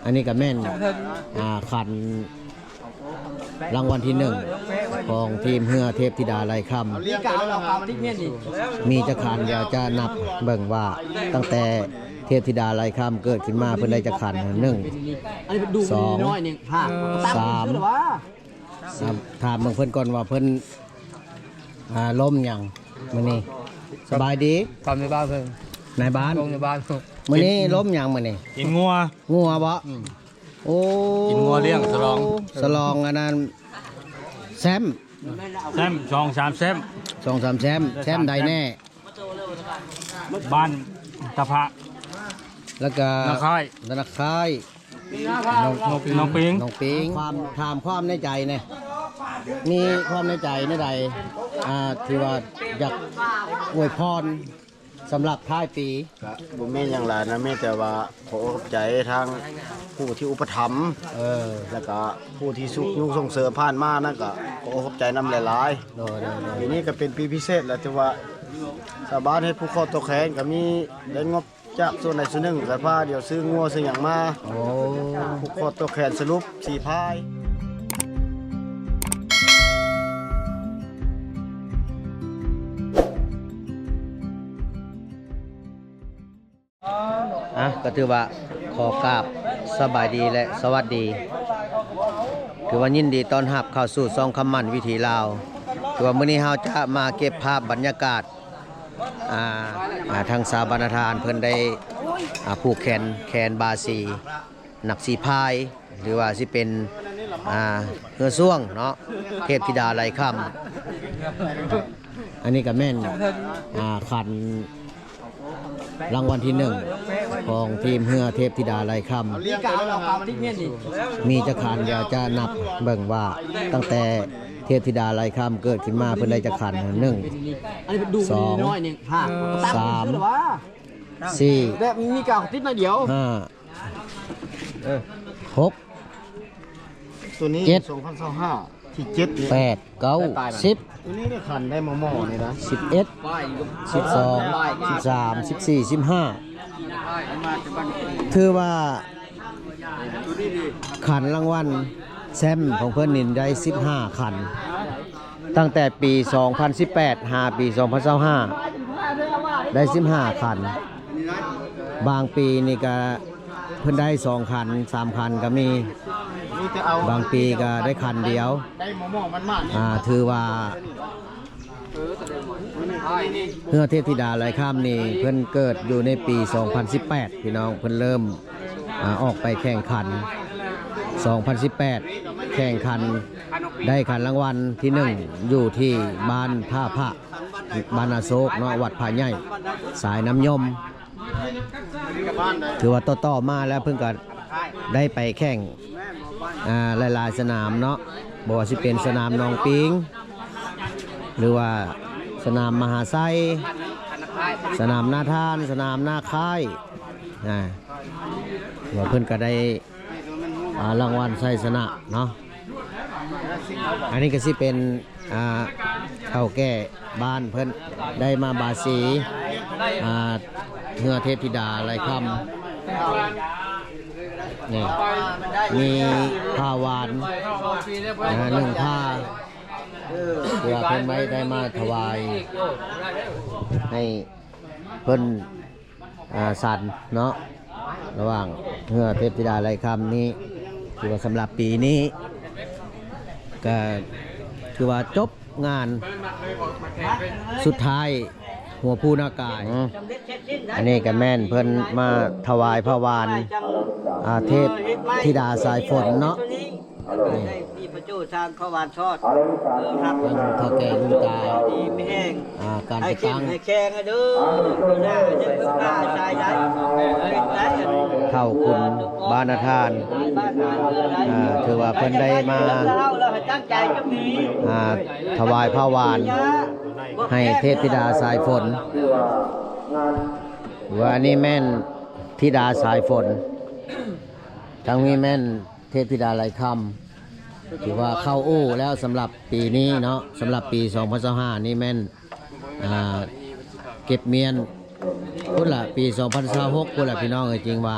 ອັນນີ້ກໍແມ່ນ ອ່າ ຂັນລາງວັນທີໜຶ່ງ ຂອງທີມເຮືອເທບທິດາໄລຄຳ. ມີຈັກຂັນ ດຽວຈະນັບເບິ່ງວ່າ ຕັ້ງແຕ່ເທບທິດາໄລຄຳເກີດຂຶ້ນມາ ເພິ່ນໄດ້ຈັກຂັນ. ໜຶ່ງ ສອງ ສາມ ອ່າ ຖາມເບິ່ງເພິ່ນກ່ອນວ່າເພິ່ນ ອ່າ ລົມຫຍັງມື້ນີ້. ສະບາຍດີ ຄຳໃນບ້ານເພິ່ນ ນາຍບ້ານ ລົມໃນບ້ານ. ມື້ນີ້ລົມຫຍັງມື້ນີ້? ກິນງົວ ງົວບໍ່? ອືມ ໂອ້ ກິນງົວລ້ຽງສະຫຼອງ ສະຫຼອງອັນນັ້ນ ແຊ້ມ ແຊ້ມ ສອງສາມແຊ້ມ ສອງສາມແຊ້ມ. ແຊ້ມໃດແນ່? ບ້ານຕາພະ ແລ້ວກະ ນາຄາຍ ນາຄາຍ ນ້ອງ ນ້ອງປິງ ນ້ອງປິງ. ຄວາມ ຖາມຄວາມໃນໃຈແນ່ ມີຄວາມໃນໃຈແນວໃດ ອ່າ ທີ່ວ່າຢາກອວຍພອນສຳລັບທ້າຍປີ? ກະບໍ່ມີຫຍັງຫຼາຍນະ ມີແຕ່ວ່າຂໍຂອບໃຈທາງຜູ້ທີ່ອຸປະຖຳ ເອີ ແລ້ວກະຜູ້ທີ່ຊຸກຍູ້ສົ່ງເສີມຜ່ານມານັ້ນ ກະຂໍຂອບໃຈນຳຫຼາຍໆ. ໂດຍ ໂດຍ ໂດຍ. ປີນີ້ກະເປັນປີພິເສດແຫຼະ ຖືວ່າຊາວບ້ານເຮັດຜູກຂໍຕໍ່ແຂນ ກະມີໄດ້ງົບ ຈາກສ່ວນໃດສ່ວນໜຶ່ງ ກະພາດຽວຊື້ງົວຊື້ຫຍັງມາ. ໂອ້ ຜູກຂໍຕໍ່ແຂນສະຫຼຸບສີ່ພາຍ. ອ່ະ ກໍຖືວ່າຂໍກາບສະບາຍດີ ແລະ ສະຫວັດດີ. ຖືວ່າຍິນດີຕ້ອນຮັບເຂົ້າສູ່ຊ່ອງຄຳໝັ້ນວິຖີລາວ. ຖືວ່າມື້ນີ້ເຮົາຈະມາເກັບພາບບັນຍາກາດ ອ່າ ອ່າ ທາງຊາວບ້ານນາທານເພິ່ນໄດ້ ອ່າ ຜູກແຂນ ແຂນບາສີ ນັກສີພາຍ ຫຼືວ່າຊິເປັນ ອ່າ ເຮືອຊ່ວງເນາະ ເທບທິດາໄລຄຳ. ອັນນີ້ກໍແມ່ນ ອ່າ ຂັນລາງວັນທີໜຶ່ງ ຂອງທີມເຮືອເທບທິດາໄລຄຳ. ມີຈັກຂັນ ດຽວຈະນັບເບິ່ງວ່າ ຕັ້ງແຕ່ເທບທິດາໄລຄຳເກີດຂຶ້ນມາ ເພິ່ນໄດ້ຈັກຂັນ. ໜຶ່ງ ສອງ ສາມ ສີ່ ແບບມີກາວຕິດໜ້ອຍດຽວ ຫ້າ ຫົກ ໂຕນີ້ ເຈັດ ສອງພັນຊາວຫ້າ ທີເຈັດນີ້ ແປດ ເກົ້າ ສິບ ໂຕນີ້ໄດ້ຂັນໄດ້ໝໍ່ໆນີ້ນະ ສິບເອັດ ສິບສອງ ສິບສາມ ສິບສີ່ ສິບຫ້າ. ຖືວ່າຂັນລາງວັນແຊ້ມຂອງເພິ່ນນີ້ໄດ້ສິບຫ້າຂັນ. ຕັ້ງແຕ່ປີສອງພັນສິບແປດ ຫາປີສອງພັນຊາວຫ້າ ໄດ້ສິບຫ້າຂັນ. ບາງປີນີ້ກະເພິ່ນໄດ້ສອງຂັນ ສາມຂັນກະມີ, ບາງປີກະໄດ້ຂັນດຽວ. ອ່າ ຖືວ່າເຮືອເທບທິດາໄລຄຳນີ້ ເພິ່ນເກີດຢູ່ໃນປີສອງພັນສິບແປດ ພີ່ນ້ອງ, ເພິ່ນເລີ່ມ ອ່າ ອອກໄປແຂ່ງຂັນ ສອງພັນສິບແປດ ແຂ່ງຂັນ ໄດ້ຂັນລາງວັນທີໜຶ່ງ ຢູ່ທີ່ບ້ານທ່າພະ ບ້ານນາໂຊກເນາະ ວັດພະໃຫຍ່ ສາຍນ້ຳຍົມ. ຖືວ່າຕໍ່ໆມາແລ້ວເພິ່ນກໍໄດ້ໄປແຂ່ງ ອ່າ ຫຼາຍໆສະໜາມເນາະ, ບໍ່ວ່າຊິເປັນສະໜາມໜອງປິງ ຫຼືວ່າສະໜາມມະຫາໄຊ, ສະໜາມນາທານ, ສະໜາມນາຄາຍ ອ່າ ວ່າເພິ່ນກໍໄດ້ ອ່າ ລາງວັນໄຊຊະນະເນາະ. ອັນນີ້ກໍຊິເປັນ ອ່າ ເຖົ້າແກ່ບ້ານເພິ່ນໄດ້ມາບາສີ ອ່າ ເຮືອເທບທິດາໄລຄຳ. ນີ້ ມີຜ້າຫວານ ອ່າ ໜຶ່ງຜ້າ ເພື່ອເພິ່ນໄວ້ໄດ້ມາຖວາຍໃຫ້ເພິ່ນ ອ່າ ສັນເນາະ ລະຫວ່າງເຮືອເທບທິດາໄລຄຳນີ້. ຖືວ່າສຳລັບປີນີ້ກໍຖືວ່າຈົບງານສຸດທ້າຍຫົວຜູ້ນາກາຍ. ອືມ ອັນນີ້ກໍແມ່ນເພິ່ນມາຖວາຍຜ້າຫວານ ອ່າ ເທບທິດາສາຍຝົນເນາະ. ນີ້ ມີພະໂຈສາງຂະຫວານຊອດ ເອີ ທັງເຖົ້າແກ່ລຸງຕາ ດີມີແຮງ ອ່າ ການຈັດຕັ້ງ ໃຫ້ເຂັ້ມໃຫ້ແຂງເດີ ປີໜ້າຈະເກີດມາອາໄສໄດ້ ເປັນໄດ້ ເຖົ້າຂຸນບ້ານນາທານ ອ່າ ຖືວ່າເພິ່ນໄດ້ມາ ອ່າ ຖວາຍຜ້າຫວານໃຫ້ເທບທິດາສາຍຝົນ. ວ່າອັນນີ້ແມ່ນທິດາສາຍຝົນ ທາງນີ້ແມ່ນ ເທບທິດາໄລຄຳ ຖືວ່າເຂົ້າອູ່ແລ້ວສຳລັບປີນີ້ເນາະ, ສຳລັບປີສອງພັນຊາວຫ້ານີ້ແມ່ນ ອ່າ ເກັບມ້ຽນພຸ້ນລະ ປີສອງພັນຊາວຫົກພຸ້ນລະ ພີ່ນ້ອງເອີຍ, ຈຶ່ງວ່າ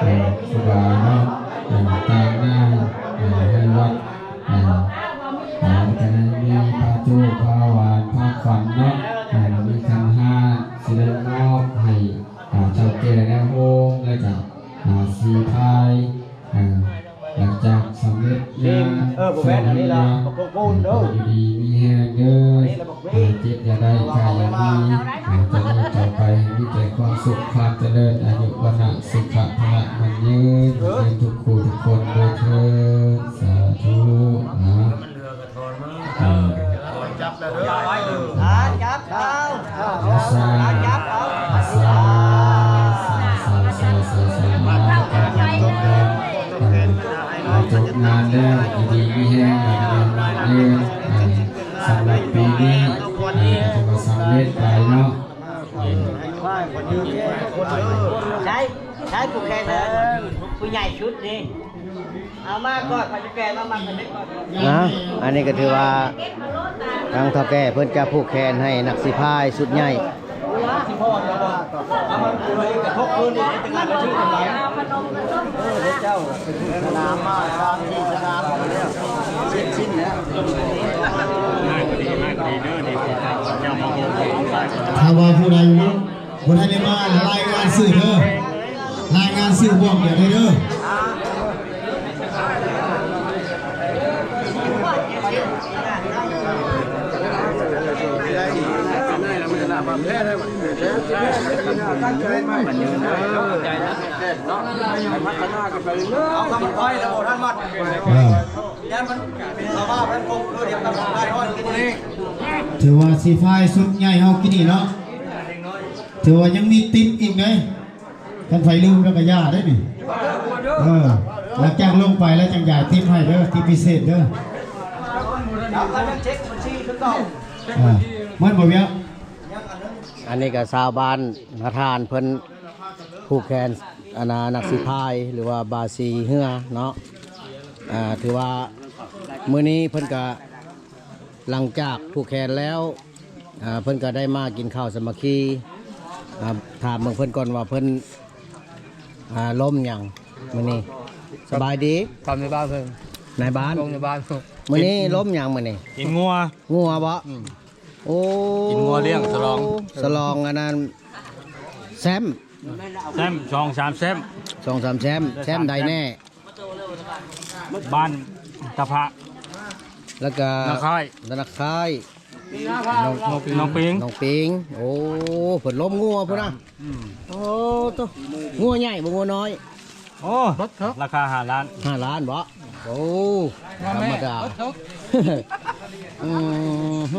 ເອີ ຄູບາເນາະ ເອີ ຕ່າງໜ້າ ເອີ ໃຫ້ວັດ ເອີ ເອີ ກໍໄດ້ມີພະໂຈ້ ພະຫວານ ພະຂວັນເນາະ ເອີ ມີຂັນຫ້າ ຊິໄດ້ມອບໃຫ້ ເອີ ເຖົ້າແກ່ແນວໂຮມ ແລ້ວກໍ ອາ ສີພາຍ ເອີ ຫຼັງຈາກສຳເລັດງານ ເອີ ບໍ່ແມ່ນອັນນີ້ລະ ບັກໂກນເດີ ຢູ່ດີມີແຮງເດີ ເຈັບຢ່າໄດ້ ໄຂ້ຢ່າມີ ເອີ ຈະເລີນຕໍ່ໄປ ໃຫ້ມີແຕ່ຄວາມສຸກ ຄວາມຈະເລີນ ອາຍຸ ວັນນະ ສຸຂະ ພະລະ ໝັ້ນຍືນ ເອີ ເປັນທຸກຄູ່ທຸກຄົນດ້ວຍເທີ້ນ ສາທຸ ເອີ ຈັບແລ້ວເດີ ຈັບເອົາ ສາ ສາ ສາ ເອີ ຈົບງານແລ້ວ ຢູ່ດີມີແຮງ ໝັ້ນຍືນ ເອີ ສຳລັບປີນີ້ ເອີ ກໍຖືວ່າສຳເລັດໄປເນາະ ເອີ ໃຊ້ ໃຊ້ຜູ້ແຂນ ເອີ ຜູ້ໃຫຍ່ສຸດນີ້ ເອົາມາກ່ອນ ຂ້ອຍຈະແກ່ມາມັນເປັນກ່ອນນະ. ອັນນີ້ກໍຖືວ່າທາງເຖົ້າແກ່ເພິ່ນຈະຜູກແຂນໃຫ້ນັກສີພາຍຊຸດໃຫຍ່. ຖ້າວ່າຜູ້ໃດ ບໍ່ທັນໄດ້ມາລະ ລາຍງານຊື່ເດີ ລາຍງານຊື່ບອກດຽວນີ້ເດີ. ເອົາຄຳມັນຄ່ອຍແລ້ວບໍ່ທັນມັດ ເອີ ຢ້ານມັນເຂົ້າມາພັນຄົງຄືດຽວກັບໄດ້ຮ້ອຍກິນນີ້ ຖືວ່າສີພາຍຊຸດໃຫຍ່ເຮົາກິນນີ້ເນາະ ຖືວ່າຍັງມີຕິບອີກເດ້. ຄັນໃຜລືມແລ້ວກໍຢ່າໄດ້ນີ້ ເອີ ຫຼັງຈາກລົງໄປແລ້ວຈັ່ງຢາຍຕິບໃຫ້ເດີ ຕິບພິເສດເດີ ເອີ ໝົດບໍ່ວຽກ. ອັນນີ້ກໍຊາວບ້ານນາທານເພິ່ນຜູກແຂນ ອັນນາ ນັກສີພາຍ ຫຼືວ່າບາສີເຮືອເນາະ ອ່າ ຖືວ່າມື້ນີ້ເພິ່ນກໍ ຫຼັງຈາກຜູກແຂນແລ້ວ ອ່າ ເພິ່ນກໍໄດ້ມາກິນເຂົ້າສາມັກຄີ ອ່າ ຖາມເບິ່ງເພິ່ນກ່ອນວ່າເພິ່ນ ອ່າ ລົມຫຍັງມື້ນີ້. ສະບາຍດີ ຕາມໃນບ້ານເພິ່ນ ໃນບ້ານ ລົມໃນບ້ານ. ມື້ນີ້ລົມຫຍັງມື້ນີ້? ກິນງົວ ງົວບໍ? ອືມ ໂອ້ ກິນງົວລ້ຽງສະຫຼອງ ສະຫຼອງອັນນັ້ນ ແຊ້ມ ແຊ້ມ ສອງສາມແຊ້ມ ສອງສາມແຊ້ມ. ແຊ້ມໃດແນ່? ບ້ານຕາພະ ແລ້ວກະ ນ້ອງຄ້າຍ ນ້ອງຄ້າຍ ນ້ອງ ນ້ອງປິງ ນ້ອງປິງ ນ້ອງປິງ. ໂອ້ ເພິ່ນລົມງົວພຸ້ນນະ. ອືມ ໂອ້ໂຕ ງົວໃຫຍ່ບໍ່ ງົວນ້ອຍ? ໂອ້ ເບິດເຖິກ ລາຄາຫ້າລ້ານ ຫ້າລ້ານບໍ່? ໂອ້ ບໍ່ແມ່ນ ທຳມະດາ ເບິດເຖິກ. ອືມ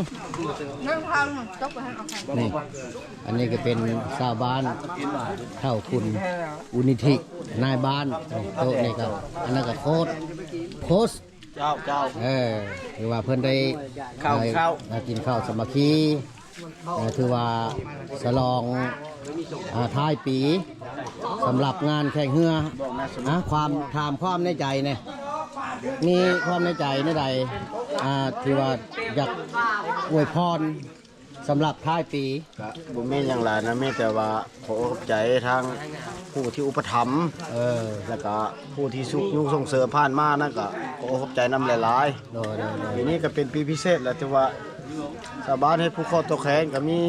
ນັ້ງທາງຕົກໄປໃຫ້ເອົາໄຂ່ ນີ້ ອັນນີ້ກໍເປັນຊາວບ້ານ ເຖົ້າຄຸນ ອຸນິທິ ນາຍບ້ານ. ໂຕະນີ້ກໍ ອັນນັ້ນກໍໂຄດ ໂຄດ ເຈົ້າ ເຈົ້າ ເອີ ຖືວ່າເພິ່ນໄດ້ ເຂົ້າ ເອີ ເຂົ້າ ມາກິນເຂົ້າສາມັກຄີ ເອີ ຖືວ່າສະຫຼອງ ອ່າ ທ້າຍປີ ສຳລັບງານແຂ່ງເຮືອ. ອ່າ ຄວາມ ຖາມຄວາມໃນໃຈແດ່ ມີຄວາມໃນໃຈແນວໃດ ອ່າ ທີ່ວ່າຢາກອວຍພອນ ສຳລັບທ້າຍປີ? ກະບໍ່ມີຫຍັງຫຼາຍນະ ມີແຕ່ວ່າຂໍຂອບໃຈທາງຜູ້ທີ່ອຸປະຖຳ ເອີ ແລ້ວກະຜູ້ທີ່ຊຸກຍູ້ສົ່ງເສີມຜ່ານມານັ້ນ ກະຂໍຂອບໃຈນຳຫຼາຍໆ. ໂດຍໆໆ ປີນີ້ກະເປັນປີພິເສດແຫຼະ ຖືວ່າຊາວບ້ານເຮັດຜູກຄອດຕົວແຂນ ກະມີ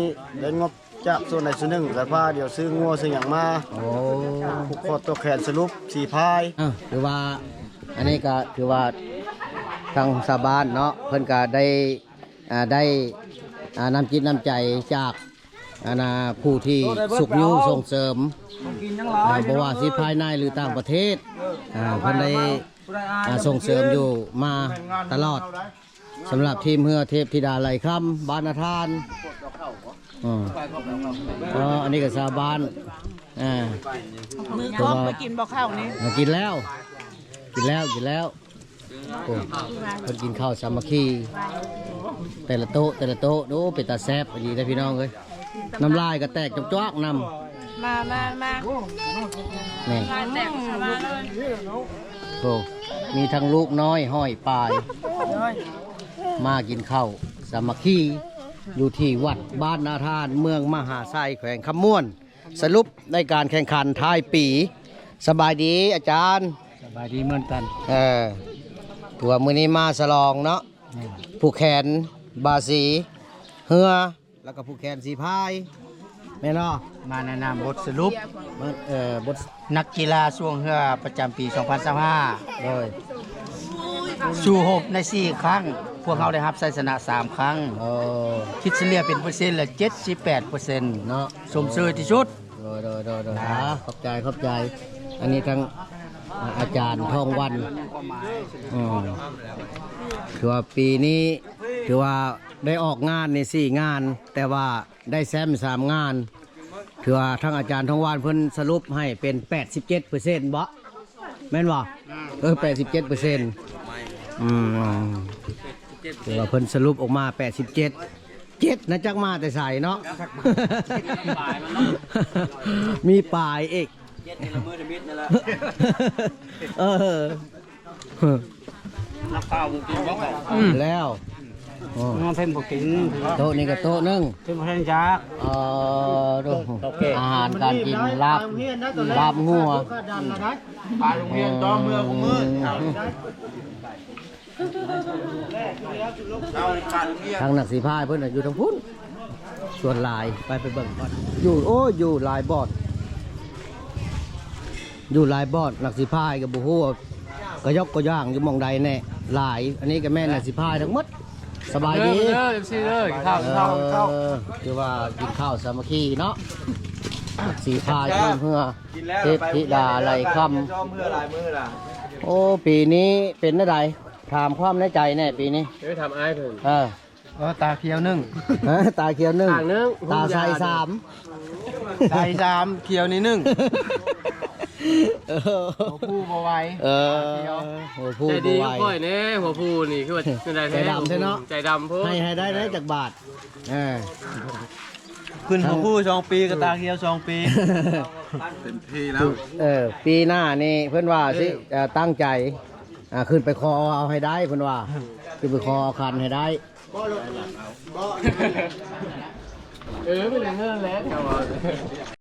ໄດ້ງົບຈາກສ່ວນໃດສ່ວນໜຶ່ງ ກະພາດຽວຊື້ງົວຊື້ຫຍັງມາ. ໂອ້ ຜູກຄອດຕົວແຂນສະຫຼຸບສີ່ພາຍ. ເອີ ຖືວ່າ ອັນນີ້ກະຖືວ່າທາງຊາວບ້ານເນາະ ເພິ່ນກະໄດ້ ອ່າ ໄດ້ ອ່າ ນ້ຳຈິດນ້ຳໃຈຈາກ ອັນນ່າ ຜູ້ທີ່ຊຸກຍູ້ສົ່ງເສີມ ອ່າ ບໍ່ວ່າຊິພາຍໃນ ຫຼື ຕ່າງປະເທດ ອ່າ ເພິ່ນໄດ້ ອ່າ ສົ່ງເສີມຢູ່ມາຕະຫຼອດ ສຳລັບທີມເຮືອເທບທິດາໄຫຼຄຳ ບ້ານນາທານ. ອືມ ເອີ ອັນນີ້ກໍຊາວບ້ານ ອ່າ ມືກ້ອງໄປກິນບໍ່ເຂົ້ານີ້? ອ່າ ກິນແລ້ວ ກິນແລ້ວ ກິນແລ້ວ. ໂອ້ ເພິ່ນກິນເຂົ້າສາມັກຄີ ແຕ່ລະໂຕະ ແຕ່ລະໂຕະ ໂອ້ ເປັນຕາແຊບອີ່ຫຼີເດ້ພີ່ນ້ອງເອີຍ. ນ້ຳລາຍກໍແຕກຈອກໆນຳ. ມາ ມາ ມາ ນີ້ ນ້ຳລາຍແຕກອອກມາເລີຍ. ໂອ້ ມີທັງລູກນ້ອຍຫ້ອຍປາຍ ມາກິນເຂົ້າສາມັກຄີ ຢູ່ທີ່ວັດບ້ານນາທານ ເມືອງມະຫາໄຊ ແຂວງຄຳມ່ວນ. ສະຫຼຸບໃນການແຂ່ງຂັນທ້າຍປີ. ສະບາຍດີອາຈານ. ສະບາຍດີເໝືອນກັນ. ເອີ ຖືວ່າມື້ນີ້ມາສະຫຼອງເນາະ. ແມ່ນ. ຜູກແຂນບາສີເຮືອ ແລ້ວກໍຜູກແຂນສີພາຍ ແມ່ນບໍ່? ມາໃນນາມບົດສະຫຼຸບ ເອີ ບົດ ນັກກິລາຊ່ວງເຮືອປະຈຳປີສອງພັນຊາວຫ້າ. ໂດຍ. ສູ້ຮົບໃນສີ່ຄັ້ງ ພວກເຮົາໄດ້ຮັບໄຊຊະນະສາມຄັ້ງ. ໂອ້ ຄິດສະເລ່ຍເປັນເປີເຊັນລະເຈັດສິບແປດເປີເຊັນເນາະ. ຊົມເຊີຍທີ່ສຸດ. ໂດຍ ໂດຍ ໂດຍ ໂດຍ. ອ່າ ອ່າ ຂອບໃຈ ຂອບໃຈ. ອັນນີ້ທາງ ອ່າ ອາຈານທອງວັນ. ອືມ ຖືວ່າປີນີ້ ຖືວ່າໄດ້ອອກງານນີ້ສີ່ງານ ແຕ່ວ່າໄດ້ແຊ້ມສາມງານ. ຖືວ່າທາງອາຈານທອງວັນເພິ່ນສະຫຼຸບໃຫ້ເປັນແປດສິບເຈັດເປີເຊັນເບາະ? ແມ່ນບໍ່? ເອີ ແປດສິບເຈັດເປີເຊັນ. ອືມ ຖືວ່າເພິ່ນສະຫຼຸບອອກມາແປດສິບເຈັດ. ເຈັດນະ ຈັກມາແຕ່ໃສເນາະ? ມີປາຍອີກ. ເຈັດນີ້ລະມືທຳອິດນັ້ນລະ. ເອີ ນັກຂ່າວບໍ່ກິນບໍ່ເຂົ້າ. ອືມ ແລ້ວ. ອໍ ເພິ່ນບໍ່ກິນ. ໂຕະນີ້ກໍໂຕະໜຶ່ງ ເພິ່ນບໍ່ທັນຢາກ. ເອີ ໂຕະ ອາຫານການກິນ ລາບ ລາບງົວ. ໄປໂຮງຮຽນຕໍ່ເມືອຄູ່ມື້. ທາງນັກສີພາຍເພິ່ນນະຢູ່ທາງພຸ້ນ ສ່ວນຫຼາຍ. ໄປ ໄປເບິ່ງກ່ອນ. ຢູ່ ໂອ້ຍ ຢູ່ຫຼາຍບ່ອນ ຢູ່ຫຼາຍບ່ອນ. ນັກສີພາຍກໍບໍ່ຮູ້ວ່າກະຢອກກະຢ່າງຢູ່ໝ່ອງໃດແນ່ ຫຼາຍ. ອັນນີ້ກໍແມ່ນນັກສີພາຍທັງໝົດ. ສະບາຍດີເດີ ເອັຟຊີເດີ ກິນເຂົ້າ ກິນເຂົ້າ ກິນເຂົ້າ. ເອີ ຖືວ່າກິນເຂົ້າສາມັກຄີເນາະ. ນັກສີພາຍທີມເຮືອ ເທບທິດາໄຫຼຄຳ. ໂອ້ ປີນີ້ເປັນແນວໃດ? ຖາມຄວາມໃນໃຈແນ່ປີນີ້. ເອີ ຖາມອ້າຍເພິ່ນ. ເອີ ເອີ ຕາຂຽວໜຶ່ງ. ຮະ? ຕາຂຽວໜຶ່ງ. ຕາໜຶ່ງ ຕາໃສສາມ. ໃສສາມ ຂຽວນີ້ໜຶ່ງ. ເອີ ຫົວຜູ້ບໍ່ໄຫວ. ເອີ ຕາຂຽວ ຫົວຜູ້ບໍ່ໄຫວ. ໃຈດີກັບຂ້ອຍແນ່ ຫົວຜູ້ນີ້ຄືວ່າຈັ່ງໃດແທ້? ໃຈດຳແທ້ເນາະ. ໃຈດຳໂພດ. ໃຫ້ ໃຫ້ໄດ້ ໄດ້ຈັກບາດ? ເອີ ຂຶ້ນຫົວຜູ້ສອງປີ ກໍຕາຂຽວສອງປີ. ເຕັມທີ່ແລ້ວ. ເອີ ປີໜ້ານີ້ເພິ່ນວ່າຊິ ເອີ ເອີ ຕັ້ງໃຈ ອ່າ ຂຶ້ນໄປຂໍເອົາໃຫ້ໄດ້ເພິ່ນວ່າ ຂຶ້ນໄປຂໍເອົາຂັນໃຫ້ໄດ້. ເອີ ເປັນເລື່ອງແລ້ວແຖວວ່າ